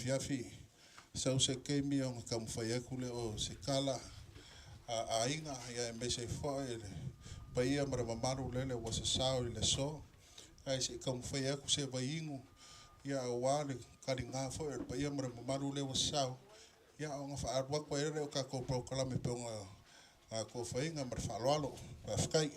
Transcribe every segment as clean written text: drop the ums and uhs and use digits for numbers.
afiafi, sau se taimi ona taumafai atu lea o se tala a aiga, aemaise ai foi le paia ma le mamalu lele ua sasao i le aso. Ae se i taumafai atu se vaiinu aua le taliga foi o le paia ma le mamalu lea ua sasao, ona faaalu atu ai lea o tatou polokalame e pei ona atofaina. Ma le faaaloalo. Faafetai.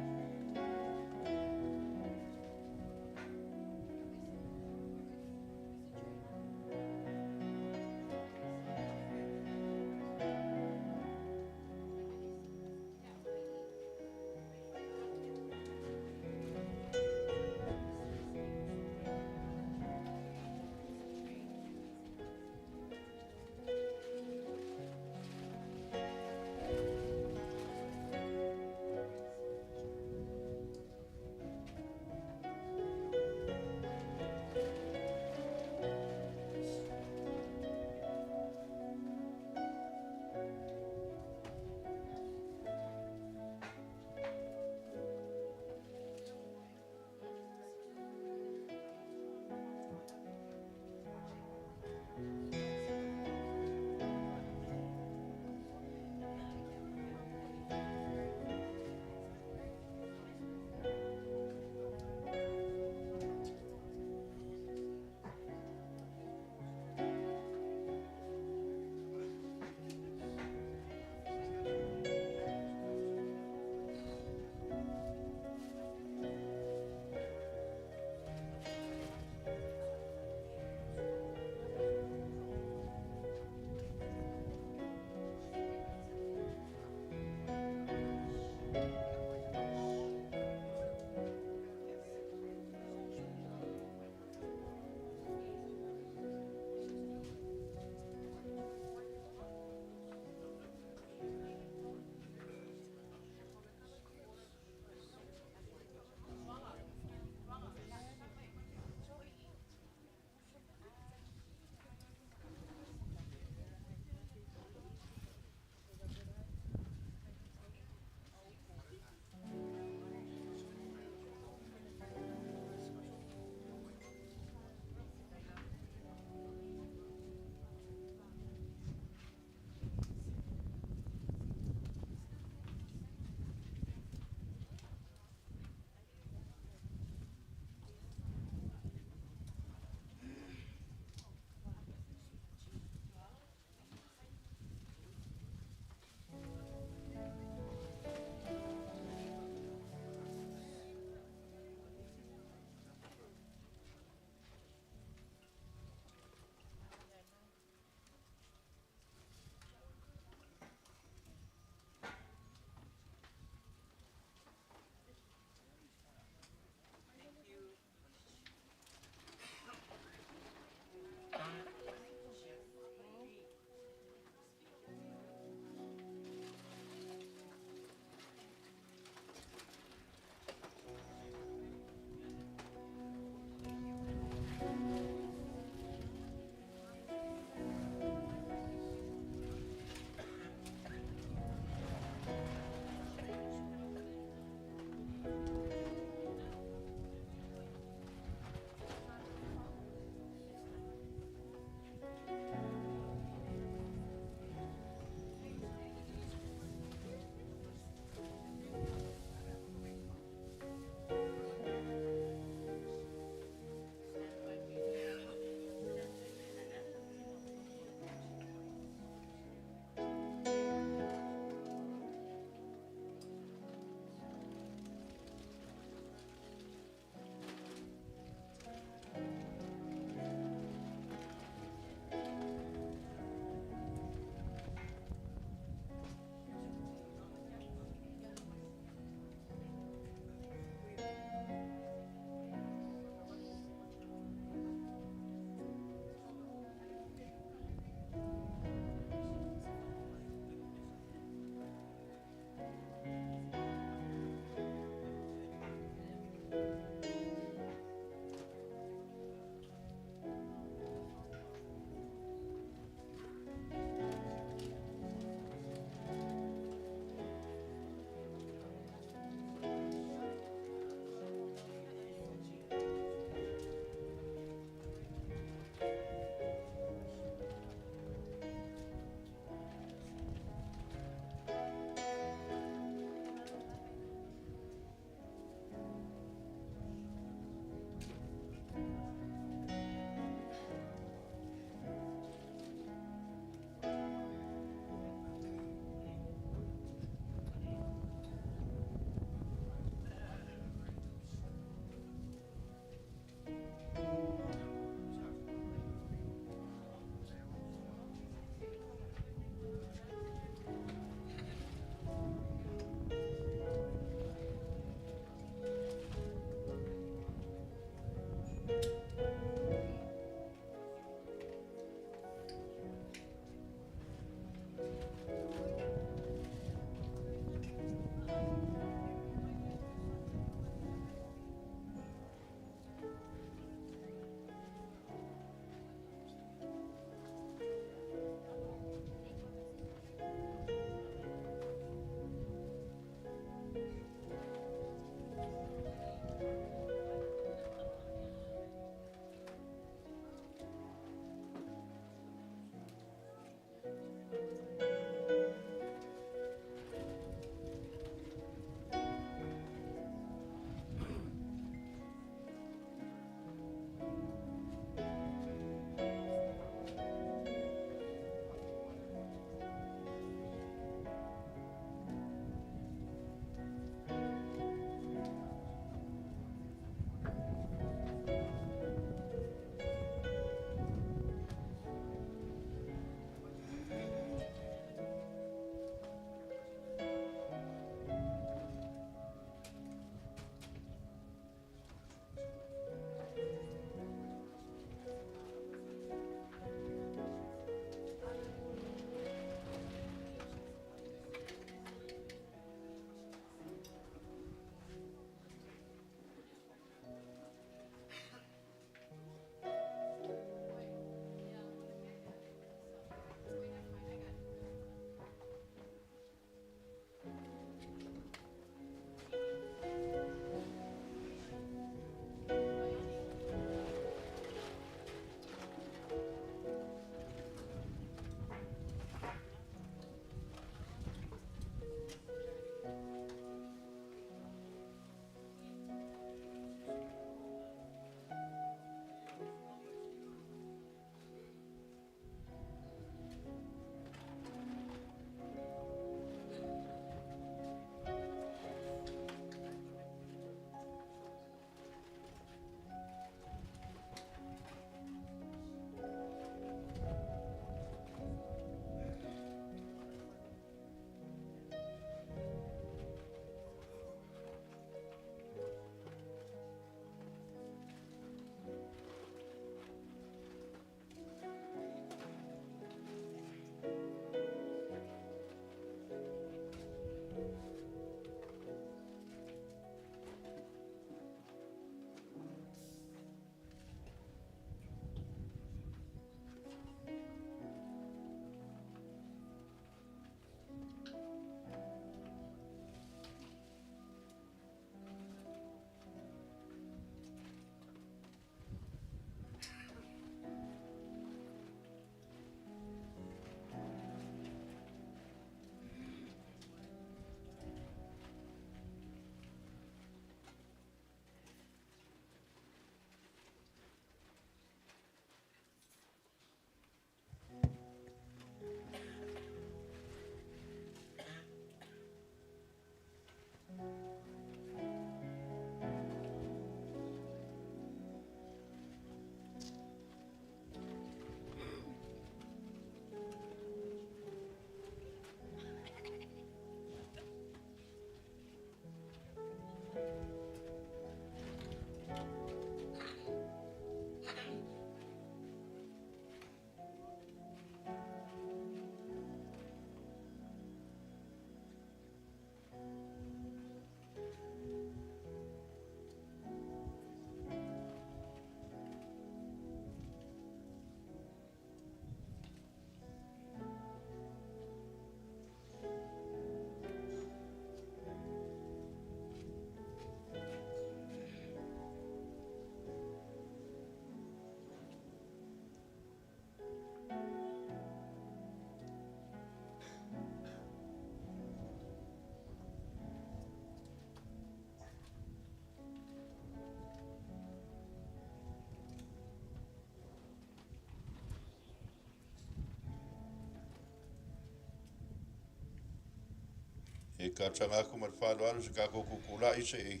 E talosaga atu ma le faaaloalo se tatou tutulai se i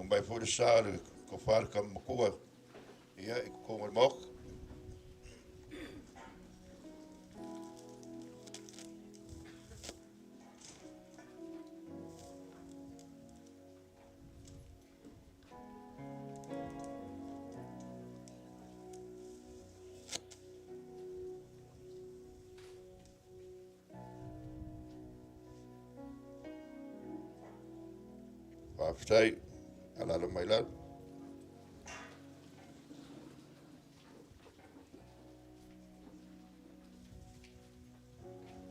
mai foi le sa o le tofa le tama matua ia i totonu o le Maota. Faafetai, alaala mai lalo.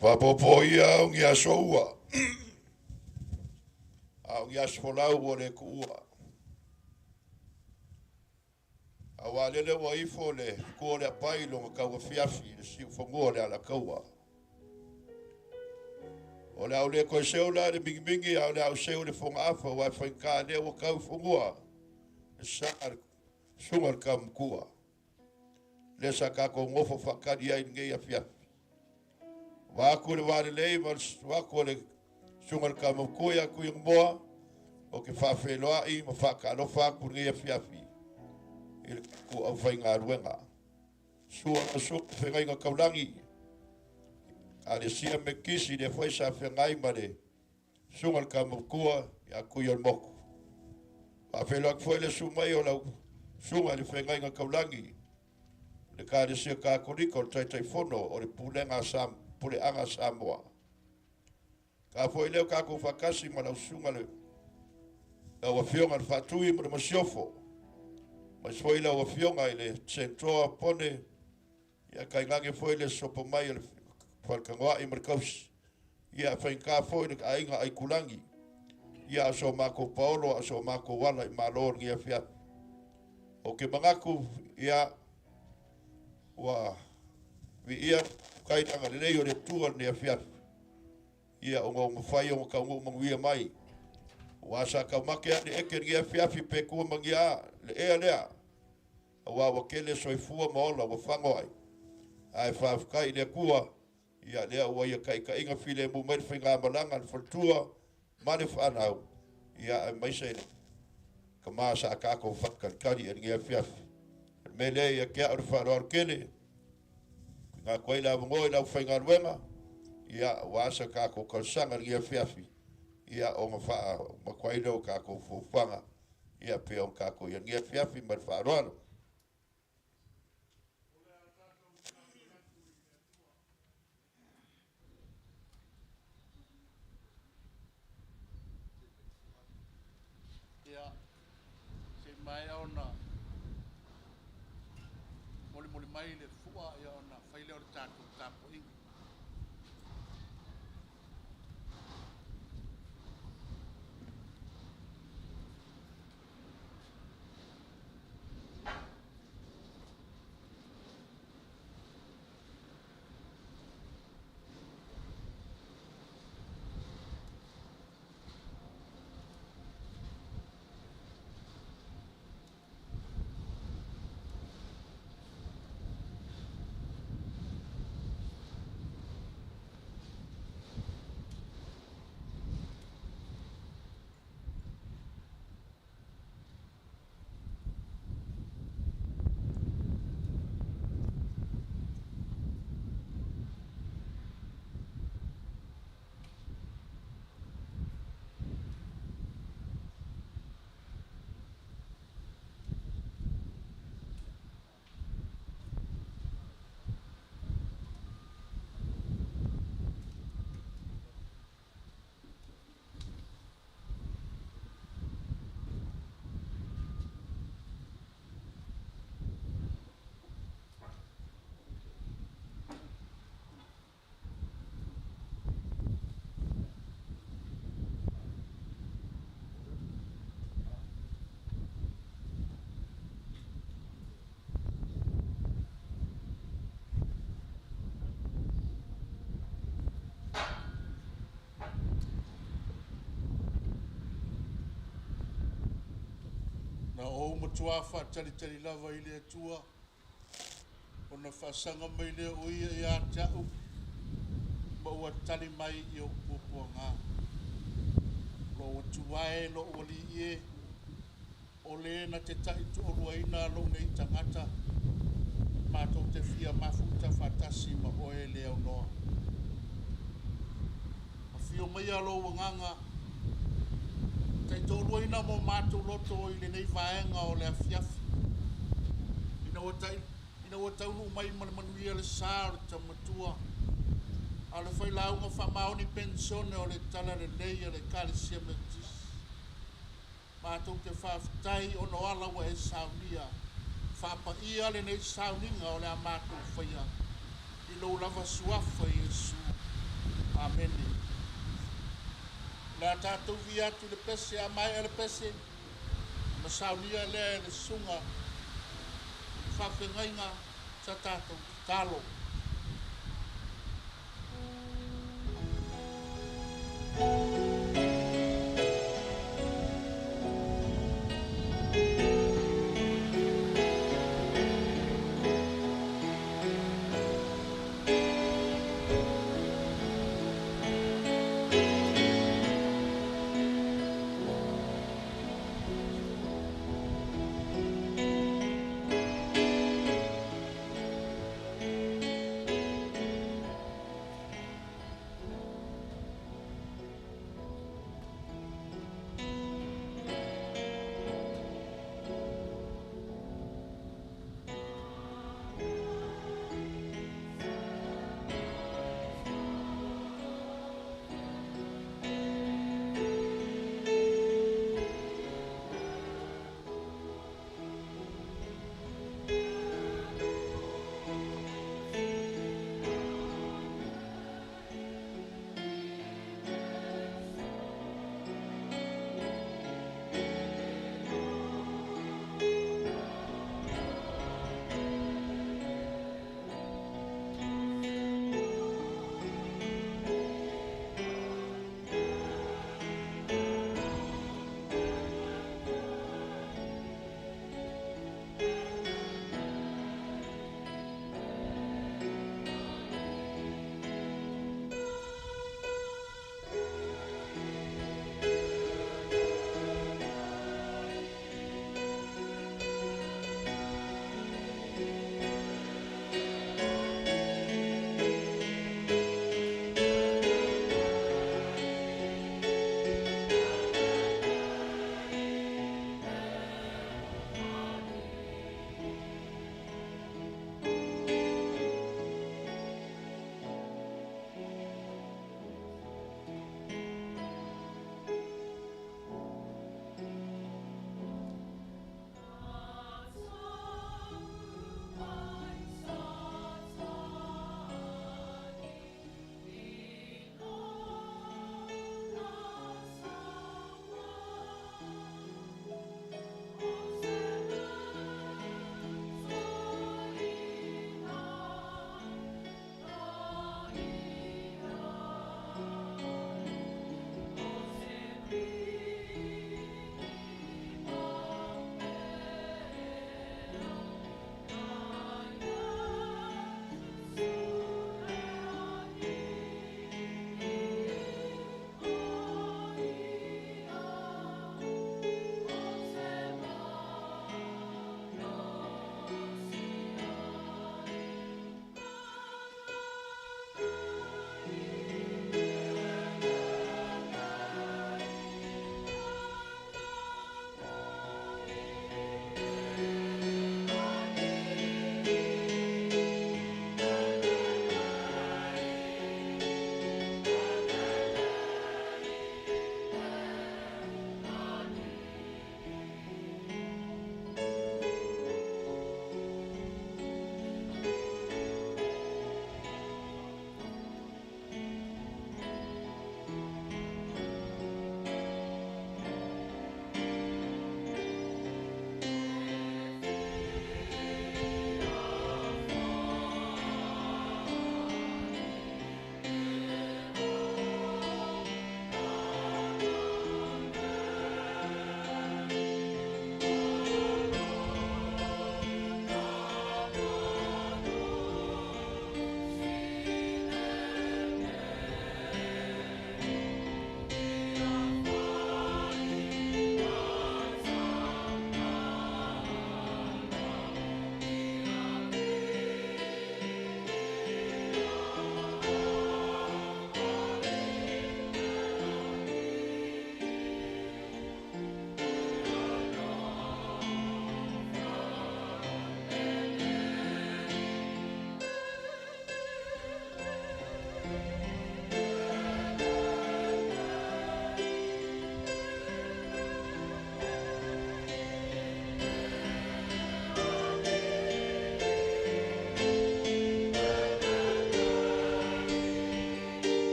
Faapopo ia o ni aso ua, a o ni aso folau ua le tuua. Auā lele ua ifo le fua o le apai i lona tauafiafi i le siufanua o le Alataua. O le a ou le toe seu la i le mingimingi, a o le a ou seu i le fogaafa, aua e faigata lea ua tau i fanua le sa a le susuga i le tama matua. Lea sa tatou nofo faatali ai i lenei afiafi. Vaeatu le va lelei ma le vaeatu o le susuga i le tama matua ia Tuianumoa, ou te faafeiloai ma faatalofa atu i lenei afiafi i le tatou aufaigaluega. Sua ma sua feagaiga taulagi, Alesia Mekisi, lea foi sa feagai ma le susuga i le tama matua ia Tuiolemoku. Faafeiloai atu foi le susu mai o lau susuga i le feagaiga taulagi, le Ekalesia Katoliko, o le Taitaifono o le Pulega Sam, Puleaga Samoa. Ka foi leo tatou faatasi ma lau susuga le lau afioga i le Faatui ma le Masiofo, mais foi lau afioga i le Sentoa Pone, ia tainane foi le sopo mai o le Faletanoai ma le Tausi. Ia faigata foi le aiga Aitulagi, ia a o so matou paolo, a o so matou ala i malo i lenei afiafi. Ou te manatu, ia, ua viia kai le agalelei o le Atua i lenei afiafi, ia ona ua mafai ona taunuu manuia mai. Aua sa taumate lava le eke i lenei afiafi pe tua ma ni a le ea lea, aua ua tele soifua ma ola ua fago ai. Ae faafetai i le Atua, ia lea ua ia taitaiga filemu mai le faigamalaga a le faletua ma le fanau, ia aemaise le tama sa tatou faatalitali i lenei afiafi. O le mea lea ia te au le faaaloalo tele, tuuina atu ai le avanoa i le aufaigaluega, ia aua sa tatou talosaga i lenei afiafi, ia ona faauma ai lea o tatou fuafuaga, ia pei ona tatou i ai i lenei afiafi ma le faaaloalo. Ia, se i maea ona molimoli mai le fua ia ona fai lea o le tatou tapuaiga. Na ou matuā faatalitali lava i le Atua, ona faasaga mai lea o Ia ia te au, ma ua tali mai i ou puapuaga. Lou Atua e, lou Alii e, o le na te taitoaluaina lou nei tagata, matou te fia mafuta faatasi ma oe le aunoa. Afio maia lou agaga, taitoaluaina mo matou loto i lenei vaega o le afiafi. Ina ua tai ina ua taunuu mai ma le manuia le sa o le Taumatua, a o le failauga faamaoni penisione o le Talalelei a le Ekalesia Metotisi. Matou te faafetai ona o ala ua e saunia. Faapaia lenei sauniga o le a matou faia i lou lava suafa Iesu. Amene. O le a tatou vi atu i le pese, a maea le pese, ona saunia lea e le susuga i le faafeagaiga sa tatou tatalo.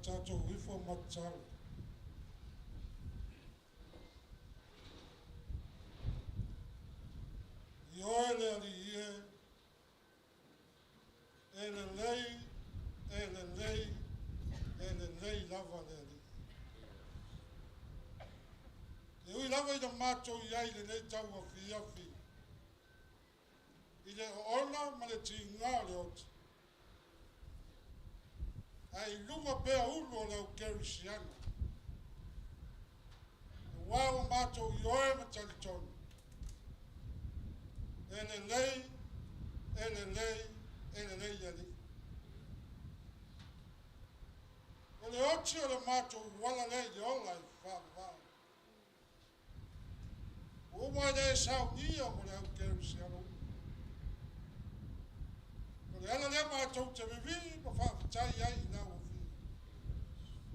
Tatou ifo ma tatalo. I oe le Alii e, e lelei, e lelei, e lelei lava le Alii. E ui lava ina matou i ai i lenei tauafiafi, i le oona ma le tiga o le oti, ae i luga pea ulu o le au kerisiano, aua ua matou ioe ma talitonu, e lelei, e lelei, e lelei le Alii. O le oti o le matou uala lea i le ola e faavavau. Ua uma ina e saunia mo le au kerisiano uma. O le ala lea matou te vivii ma faafetai ai i lau afio,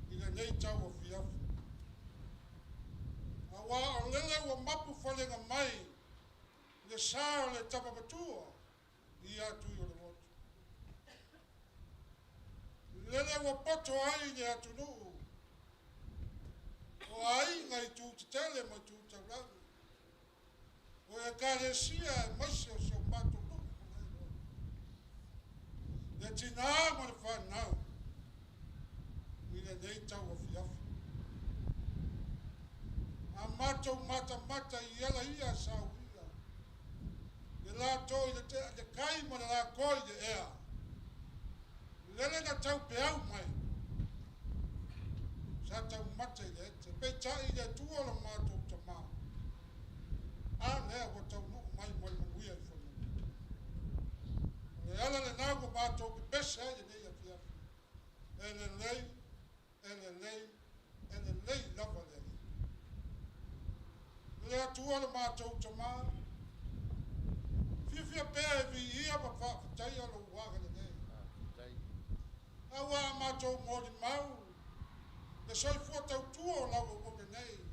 i lenei tauafiafi. Aua o lele ua mapu falega mai le sa o le tama matua ia Tuiolemotu. Lele ua poto ai le atunuu o aiga i tu tetele ma tu taulagi. O ekalesia aemaise o si o matou nuu ma le le tinā ma le fanau i lenei tauafiafi. A matou matamata i ala ia sauia, le latou i le kai ma le lakoi i le ea, lele na taupeau mai, sa taumate i le ete, peitai i le Atua lo matou tamā, a lea ua taunuu mai mo le manuia i fanua. O le ala lenā ua matou pepese ai lenei afiafi. E lelei, e lelei, e lelei lava le Alii. Le Atua lo matou tamā, fiafia pea e viia ma faafetaia lou agalelei. Aua a matou molimau, le soifua tautua o lau auauna nei,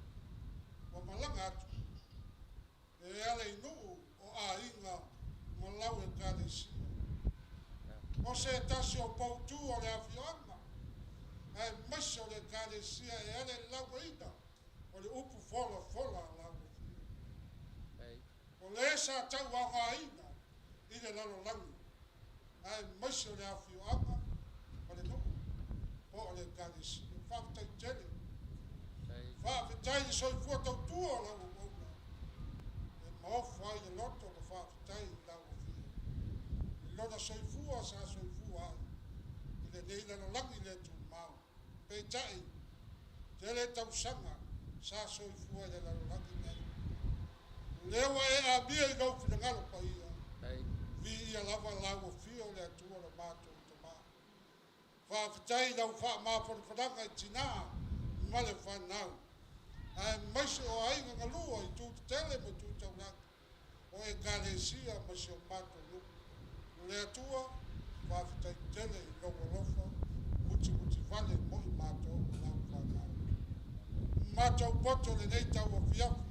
ua malaga atu, e ala i nuu o aiga ma lau ekalesia. O se tasi o poutu o le afioaga, aemaise o le ekalesia e ala i le lauaina o le upu folafola a lau afio. O le sa tauaogaina i le lalolagi, aemaise o le afioaga ma le nuu po o le ekalesia. Faafetai tele. Faafetai le soifua tautua o lau auauna. E maofo ai le loto ma faafetai i lau afio. I lona soifua sa soifua ai i lenei lalolagi le tumau. Peitai, tele tausaga sa soifua i le lalolagi nei. Lea ua e amia i lou finagalo paia. Viia lava lau afio le Atua lo matou tamā. Faafetai i lau faamafanafanaga i tinā ma le fanau. Aemaise o aiga galua i tu tetele ma tu taulagi. O ekalesia ma si o matou nuu. Le Atua, faafetai tele i lou alofa, mutimutivale mo i matou ma lau fanau. Matou poto lenei tauafiafi,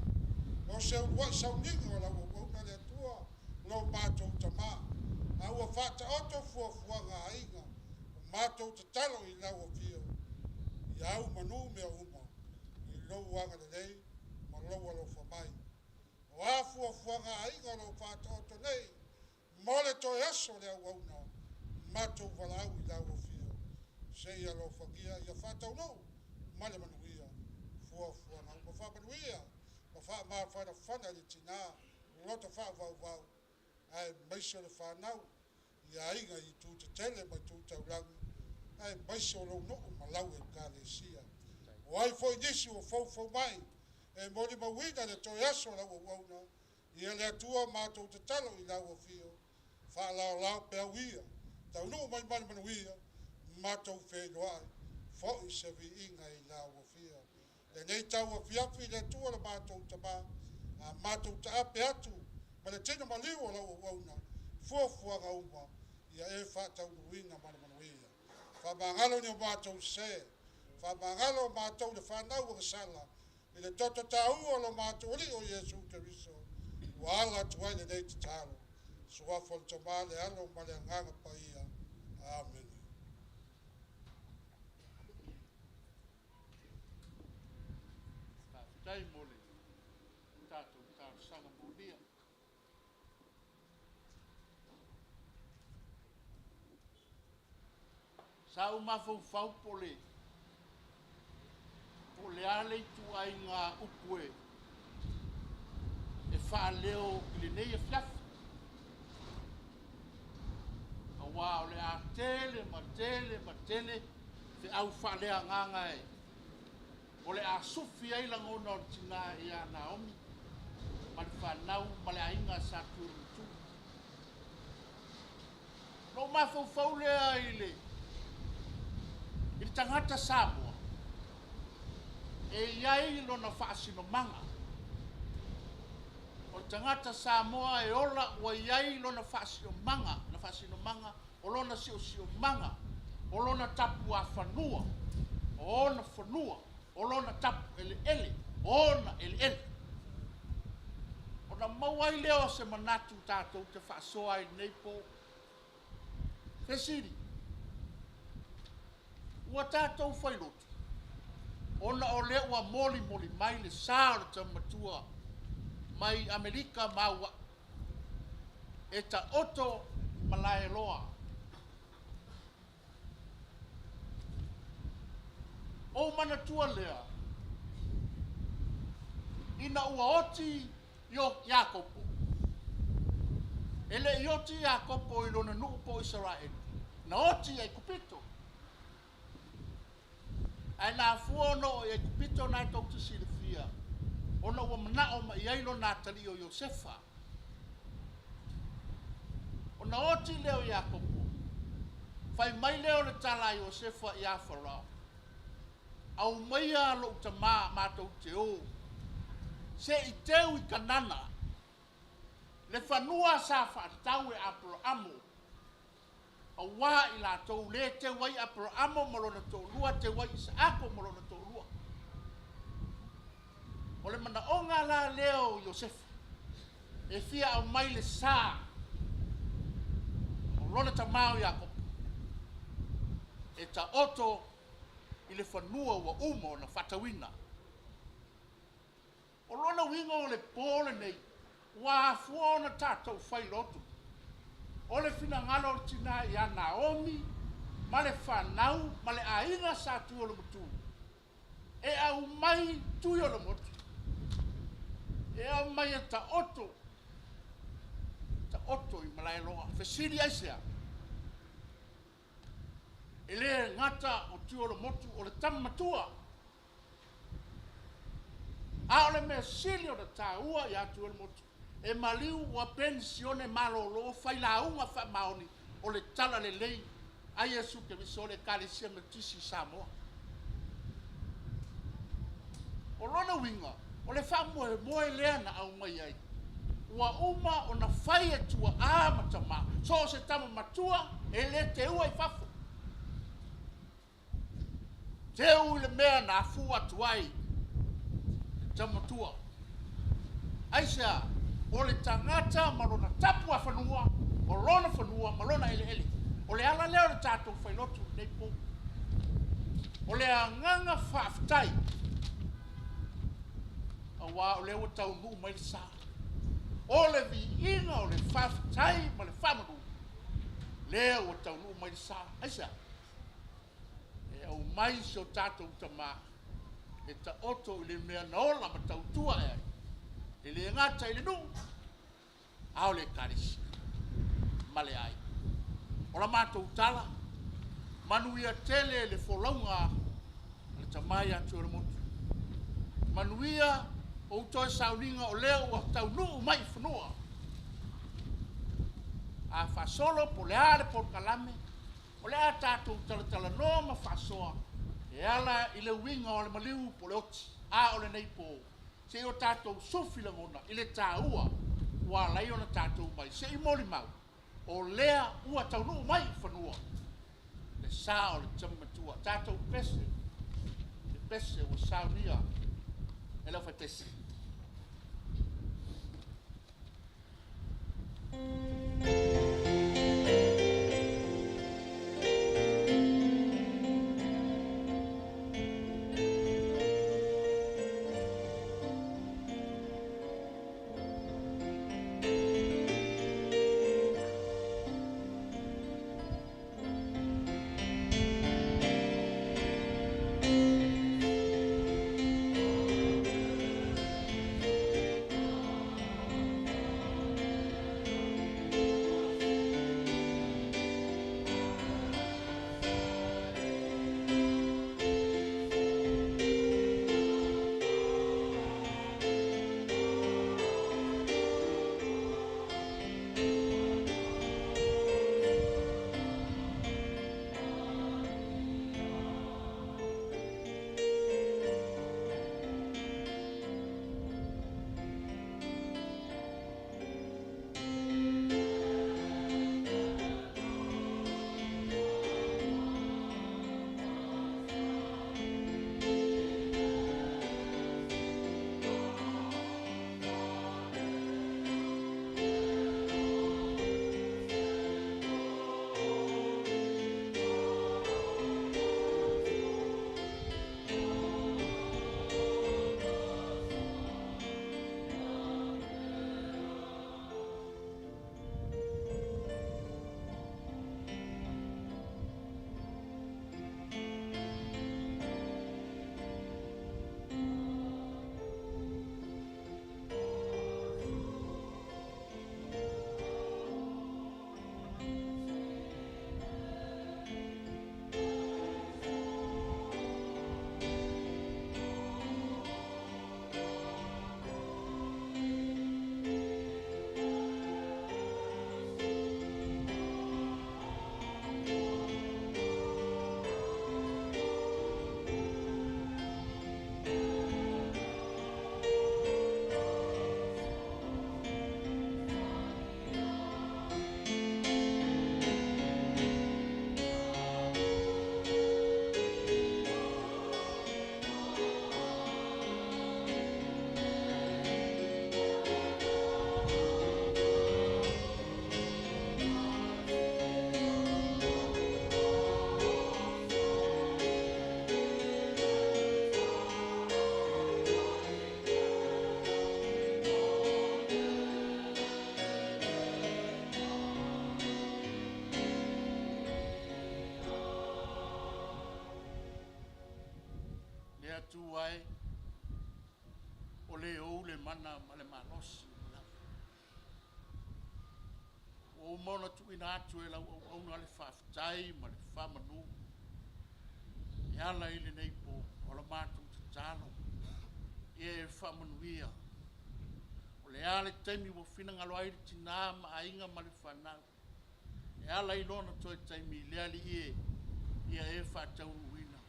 o se uluai sauniga o lau auauna le Atua, lo matou tamā. A ua faataoto fuafuaga a aiga, o matou tatalo i lau afio, ia au manu mea uma, i lou agalelei ma lou alofa mai. O a fuafuaga a aiga o lo o faataoto nei, mo le toe aso le auauna, matou valaau i lau afio, seia alofagia ia faataunuu ma le manuia fuafuaga uma faamanuia ma faamafanafana i le tinā loto faavauvau aemaise o le fanau i aiga i itu tetele ma itu taulagi aemaise o lou nuu ma lau ekalesia. O ai foi nisi ua foufou mai e molimauina le toe aso o lau auauna, ia le Atua matou tatalo i lau afio, faalaolao peau ia, taunuu mai ma le manuia, matou feiloai, foi se viiga i lau afio. Lenei tauafiafi i le Atua le matou tamā, a matou taape atu ma le tino maliu o lau auauna, fuafuaga uma, ia e faataunuuina ma le manuia. Faamagalo ni o matou se, faamagalo o matou le fanau o sala, i le toto taua o lo matou Alii o Iesu Keriso, ua ala atu ai lenei tatalo. Suafa o le Tamā le Alo ma le Agaga Paia. Amene. Faafetai mo le tatou talosaga molia. Sa ou mafaufau po o le a le ituaiga upu e faaleo i lenei afiafi, aua o le a tele ma tele ma tele feau faaleagaga o le a sufi ai lagona o le tina ia Naomi ma le fanau ma le aiga sa Tuilemutu. Ona ou mafaufau lea i le tagata Samoa, e i ai lona faasinomaga. O le tagata Samoa e ola ua i ai lona faasinomaga, na faasinomaga o lona siosiomaga, o lona tapuafanua, o ona fanua, o lona tapu eleele, o ona eleele. Ona maua ai lea o se manatu tatou te faasoa ai i lenei po. Fesili, ua tatou failotu, ona o lea ua molimoli mai le sa o le tama matua mai Amerika ma Aua'i e taoto i Malaeloa. Ou manatua lea, ina ua oti Iakopo, e le i oti Iakopo i lona nuu po o Isaraelu, na oti i Aikupito. Ae na afua ona oo i Aikupito na tou te silafia, ona ua manao mai ai lona atalii o Iosefa. Ona oti lea o Iakopo, fai mai lea o le tala a Iosefa ia Farao, aumaia lou tamā matou te o, se i teu i Kanana, le fanua sa faatau e Aperaamo, aua i latou le teu ai Aperaamo ma lona toalua, teu ai Isaako ma lona toalua. O le manaoga la lea o Iosefa, e fia aumai le sa o lona tamā o Iakopo, e taoto i le fanua ua uma ona faatauina. O lona uiga o le po lenei, ua afua ona tatou fai lotu. O le finagalo o le tina ia Naomi ma le fanau ma le aiga sa Tuiolomotu, e aumai Tuiolomotu, e aumai e taoto, taoto i Malaeloa. Fesili aisea? E le gata o Tuiolomotu o le tama matua, a o le mea sili ona taua ia Tuiolomotu, e maliu ua penisione malolo fai lauga faamaoni o le talalelei a Iesu Keriso o le Ekalesia Metotisi i Samoa. O lona uiga, o le faamoemoe lea na aumai ai, ua uma ona fai e tuaa ma tamā, so o se tama matua e le teua i fafo. Teu i le mea na afua atu ai le tama matua. Aisea, o le tagata ma lona tapuafanua, o lona fanua ma lona eleele. O le ala lea o le tatou failotu i lenei po. O le agaga faafetai, aua o lea ua taunuu mai le sa. O le viiga o le faafetai ma le faamanu, lea ua taunuu mai le sa. Aisea, e aumai si o tatou tamā, e taoto i le mea na ola ma tautua e ai, e le gata i le nuu, a o le ekalesia ma le aiga. O la matou tala, manuia tele le folauga a le tamā ia Tuiolomotu. Manuia ou toe sauniga o lea ua taunuu mai i fanua. A faasolo po o le a le polokalame, o le a tatou talatalanoa ma faasoa e ala i le uiga o le maliu po o le oti. A o lenei po, se i o tatou sufi lagona i le taua ua ala ai ona tatou mai, se i molimau, o lea ua taunuu mai i fanua le sa o le tama matua. Tatou pese, le pese ua saunia e lau faipese. le ou le mana ma le malosi o lava. Ua uma ona tuuina atu e lau auauna le faafetai ma le faamanu e ala i lenei po o la matou tatalo ia e faamanuia. O le a le taimi ua finagalo ai le tinā ma aiga ma le fanau e ala i lona toe taimi, le Alii e, ia e faataunuuina.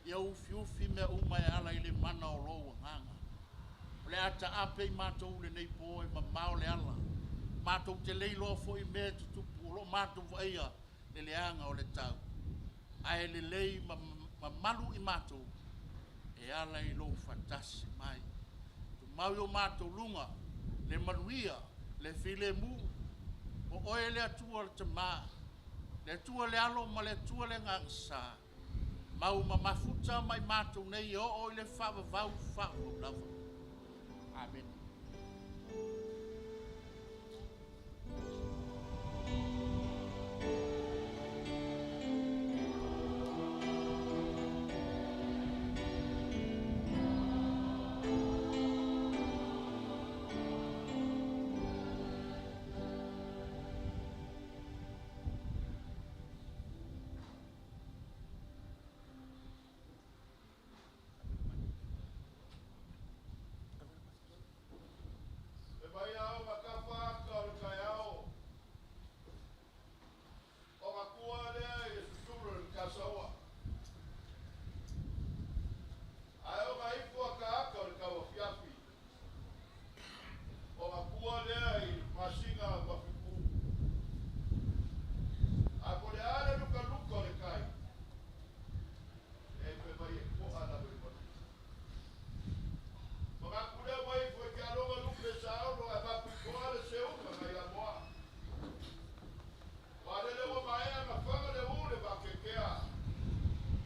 Ia ufiufi mea uma e ala i le mana o lou agaga. O le a taape i matou lenei po e mamao le ala. Matou te le iloa foi mea e tutupu o lo o matou vaaia le leaga o le tau. Ae lelei ma mamalu i matou e ala i lou faatasi mai. Tumau i o matou luga le manuia, le filemu, o oe le Atua le Tamā, le Atua le Alo ma le Atua le Agaga Sa, mau ma mafuta mai matou nei e oo i le faavavau faavavau lava. Amene. E mai ao makafa aka o le taeao. O makua lea i le susulu le kasaua. Ae o maifo aka aka o le tauafiafi. O makua lea i masina mafipu. A ko le ale luka luka o le kai. E pe mai e koa na le manu. Makakulea mai fo ke aloga lupe sa olo e mapu koa le se uka ngai a moa. Wa lele ua maea na whanga le ule wa kekea.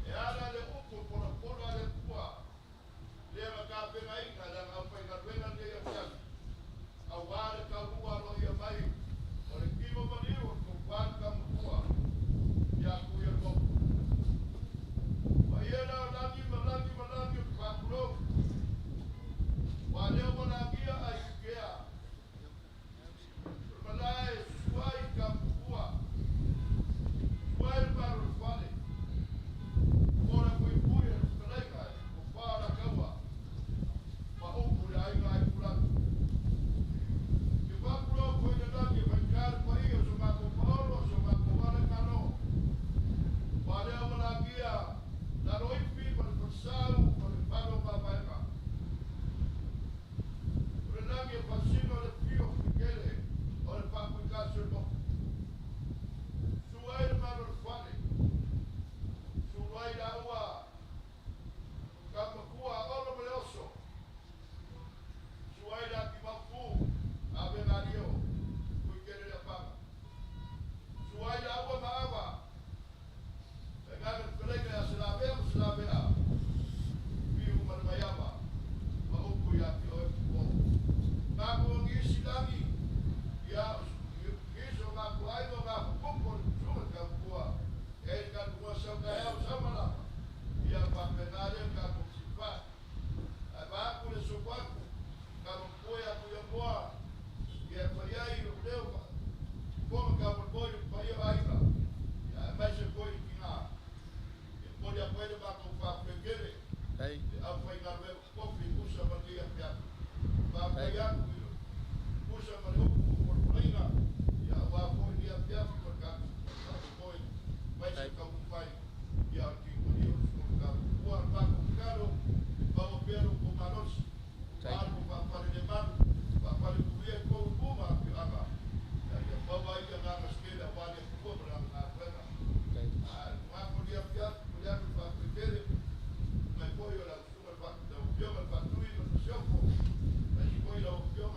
E ala le upu pona pona le kua. Lea ma ka penga ina le ngau pai ngā le ia piasi. Au wā le kaurua ro ia mai. O le kimo maniu o ko wān ka mukua. Ia ku ia kopu. Wa ia la o langi ma langi ma langi o te whakulou. Wa leo wala ai kikea. Malae suai ka mukua. Suai le paru le whale. Kora pui pui e whakalaika e. O whāra kaua. Ma upu le ainga ai pulatu. Ke whakulou koe le langi whaikare pa ia so mako paolo so mako wale kano. Wa leo wala gia. La roipi ma le whasau ma le palo mabaega. O le langi e pasino le pio kikele o le whakui kaso le moku. Suai le mano le whale. Suai la ua. Ka makua olo ma le oso. Suai la ki mapu. A me mario. Kui kele le apanga. Suai la ua maawa. E ngā le pelega ia se la mea ma se la mea. Piu ma le maiama. Ma upu ia ki oe pupo. Ngā ko ngisi langi. Ia iso ngā ko aigo ngā pupupo le kusunga ka mpua. E ka lua sau ka eo samala. Ia papenare ka kusifa. Ai vaaku le sopaku. Ka mpua ia ku ia moa. Ia paia i lo leo pa. Konga ka mpoi le paia aiga. Ia mai se koi ki ngā. Ia poli a koe le mākou whapekele. Le au whai ngā rue kofi usa ma le ia piatu. Whāpai aku i usa ma le upu o le palaina. Ia wā foi ni a piatu ma ka koi. Mai se kau whai. Ia ki mani o le ka kua mākou karo. Pau pero ko malosi. Mālo whāpare le manu. Whāpare kuia kou puma ki anga. Ia ia pau ai ia ngā ngaskele a wāle kua ma ngā kuenga. Ngā ko ni a piatu, ko ni aku whāpekele. Mai foi o la usunga le whatu, la upioga le whatui ma le seofo. Mai si koi la upioga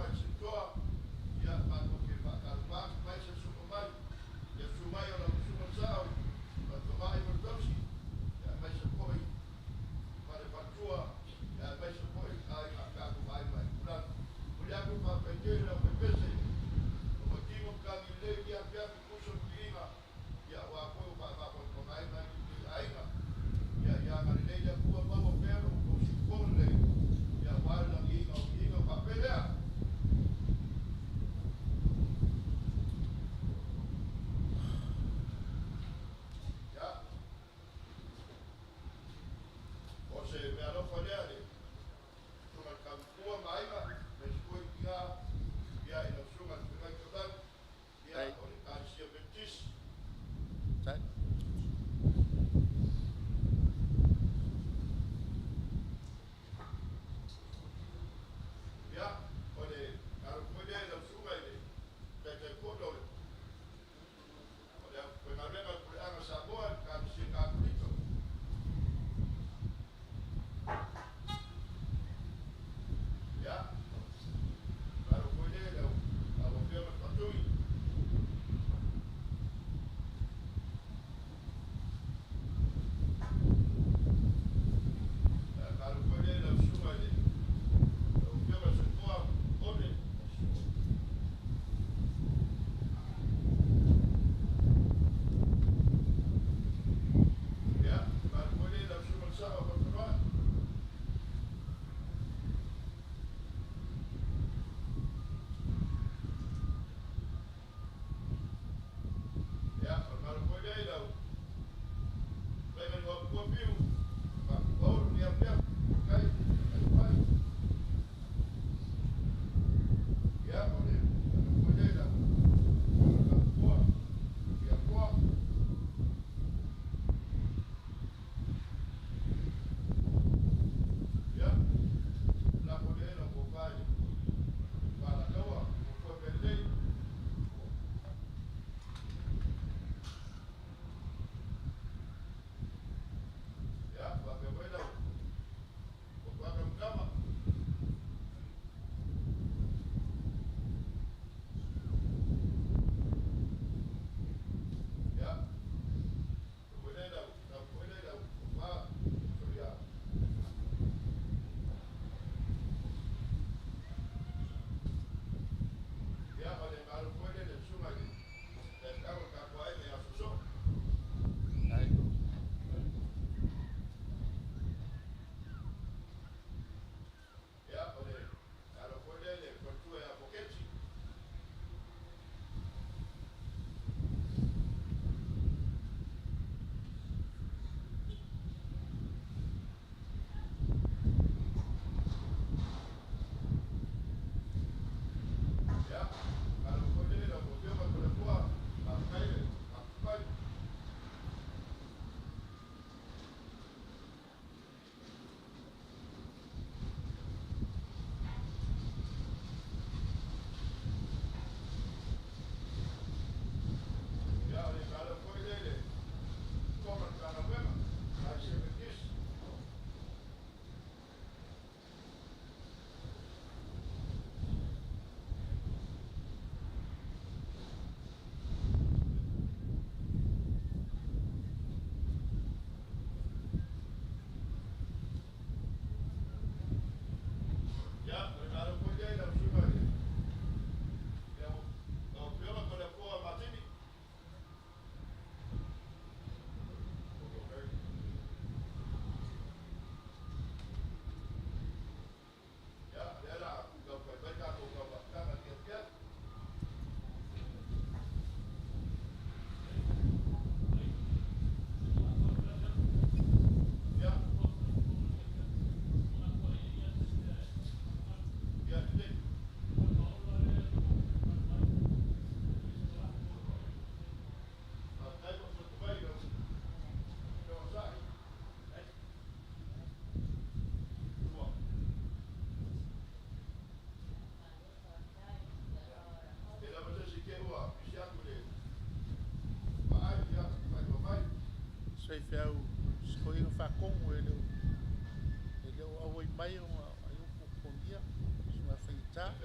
mai ona ai o popogia susuga faigata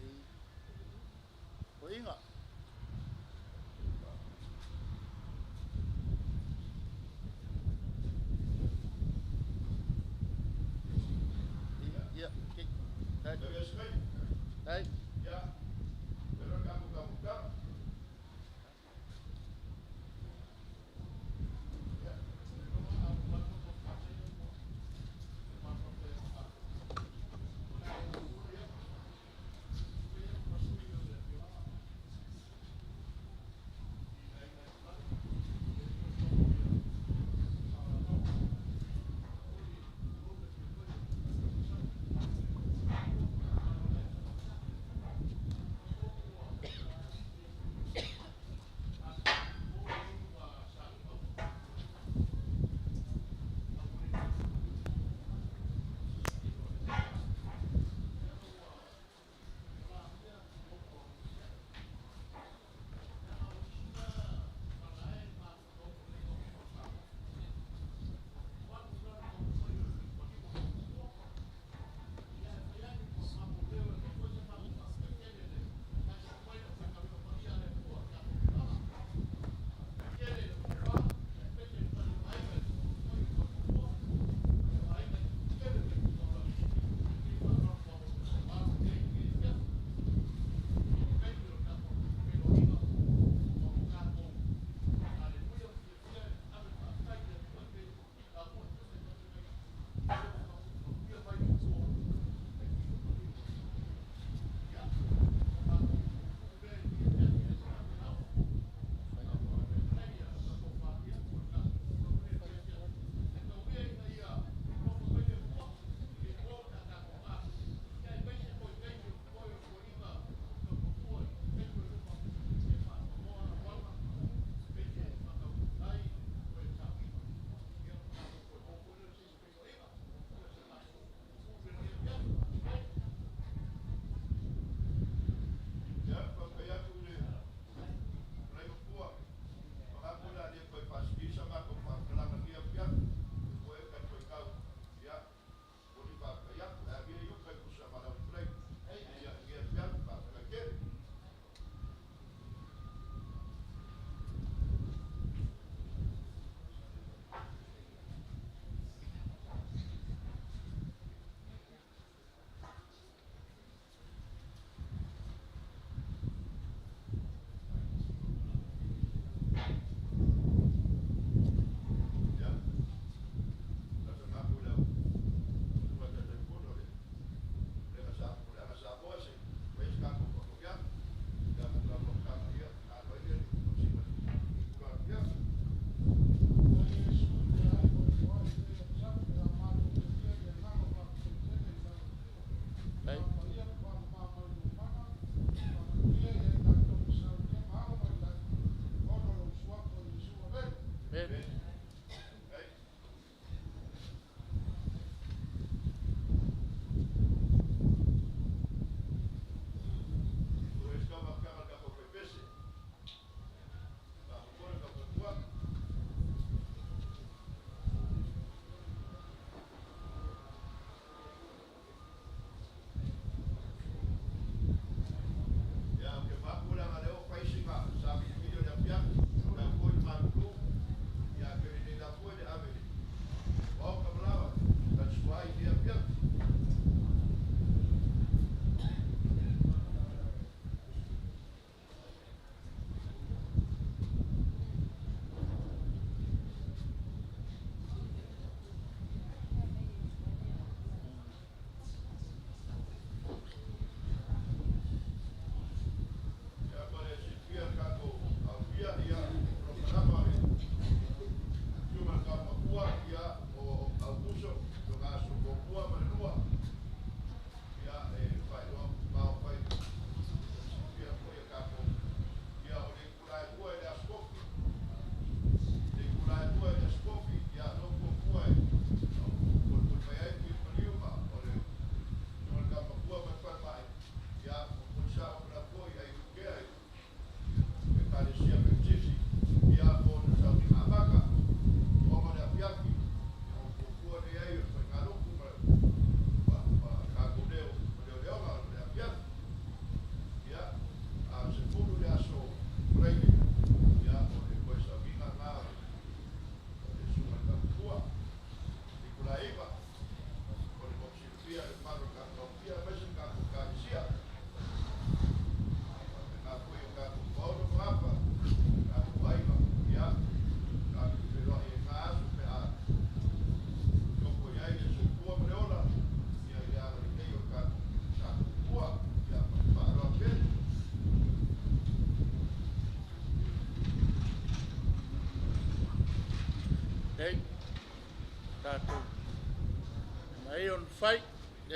i toeaiga. Ia, okay. Dai. Dai.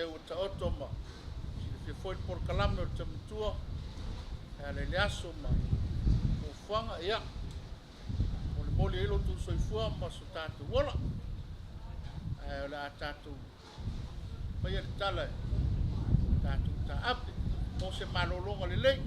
Lea ua taoto ma silafia foi le polokalame o le taumatua e ala i le aso ma fuafuaga. Ia, molimoli ai lo outou soifua ma so tatou ola. Ae o le a tatou faia le tala e tatou taape mo se malologa lelei.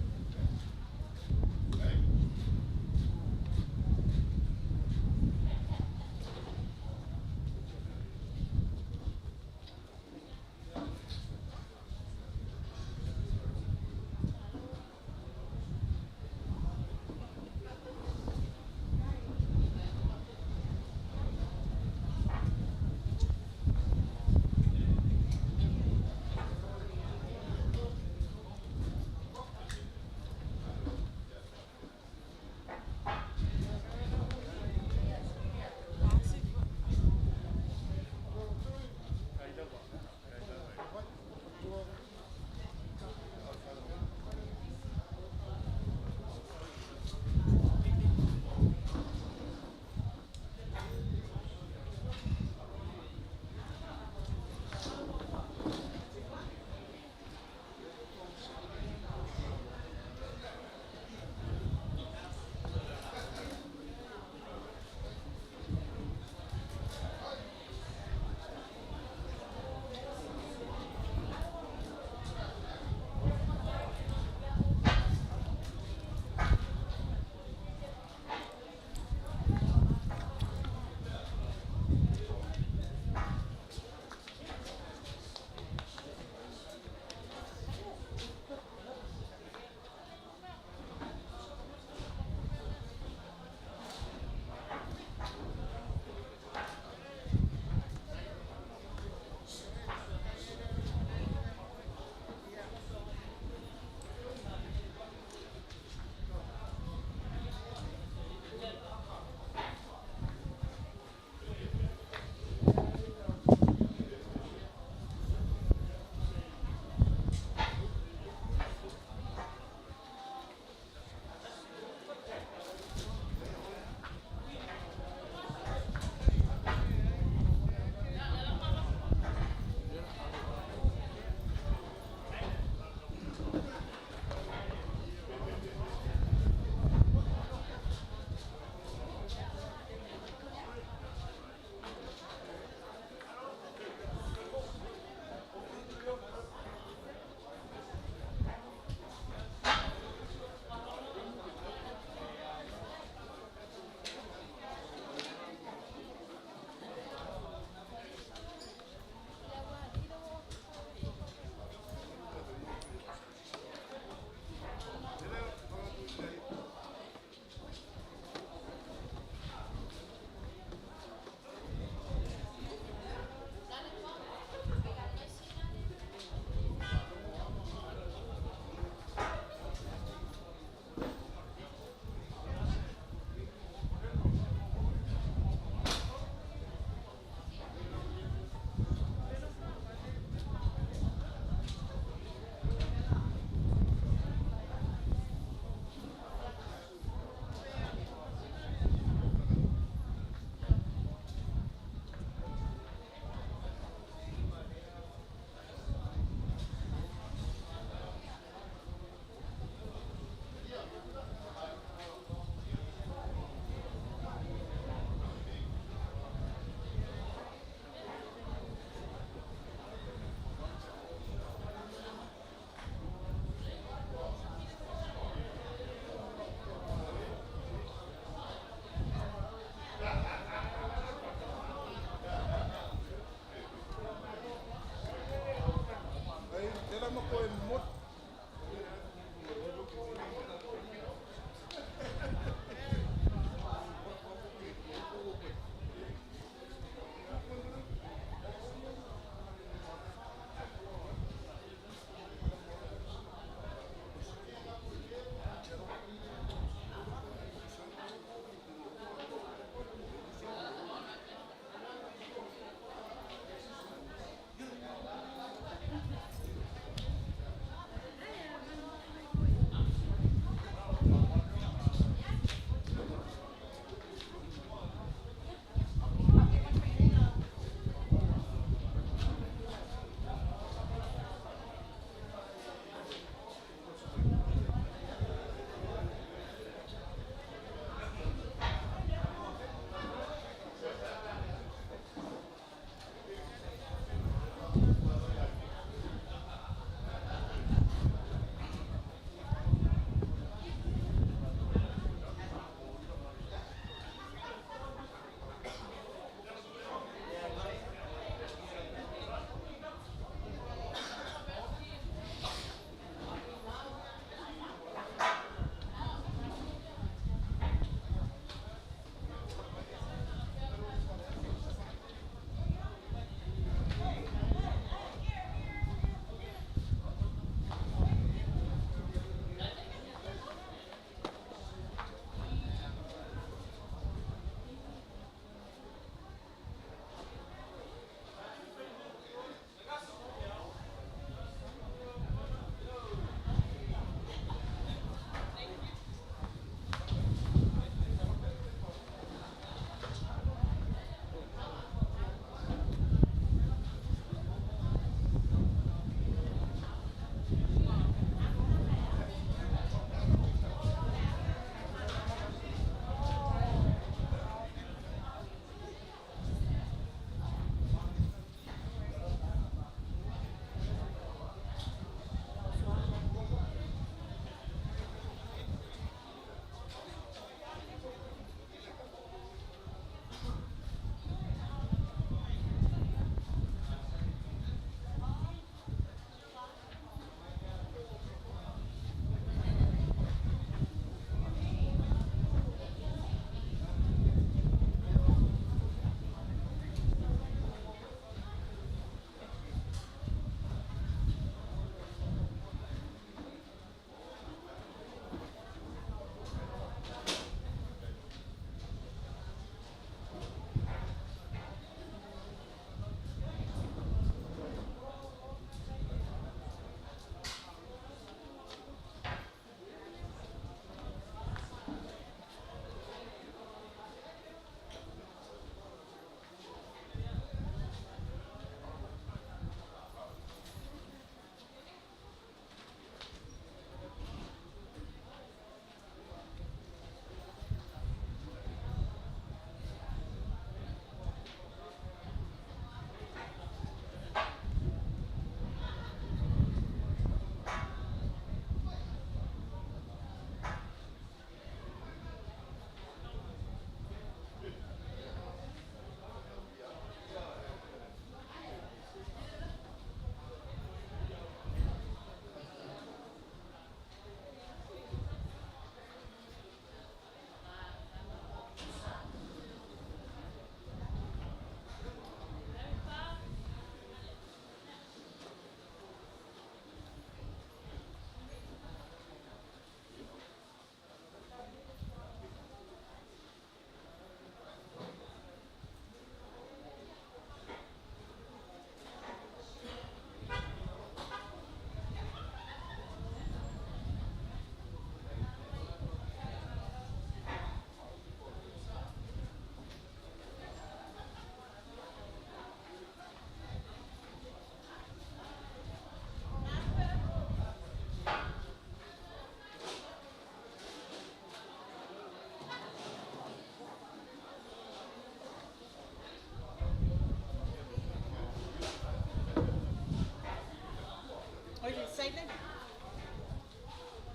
Oi le sailele.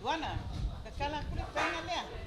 Luana, tatala atu le pega lea.